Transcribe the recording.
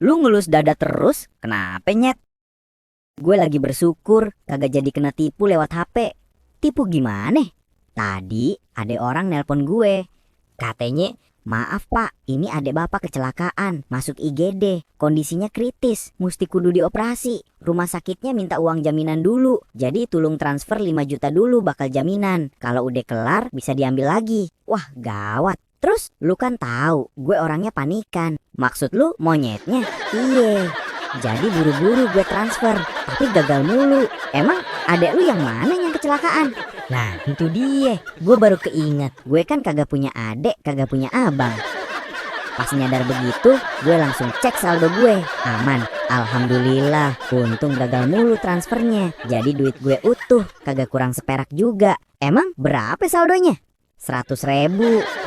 Lu ngelus dada terus, kenapa nyet? Gue lagi bersyukur kagak jadi kena tipu lewat HP. Tipu gimana? Tadi ada orang nelpon gue. Katanya, maaf pak, ini adek bapak kecelakaan, masuk IGD, kondisinya kritis, mesti kudu dioperasi. Rumah sakitnya minta uang jaminan dulu, jadi tolong transfer 5 juta dulu bakal jaminan. Kalau udah kelar bisa diambil lagi. Wah gawat. Terus lu kan tahu gue orangnya panikan. Maksud lu monyetnya? Iya. Jadi buru-buru gue transfer, tapi gagal mulu. Emang adek lu yang mana yang kecelakaan? Nah itu dia, gue baru keinget. Gue kan kagak punya adek, kagak punya abang. Pas nyadar begitu, gue langsung cek saldo gue. Aman, alhamdulillah. Untung gagal mulu transfernya. Jadi duit gue utuh, kagak kurang seperak juga. Emang berapa saldonya? 100.000.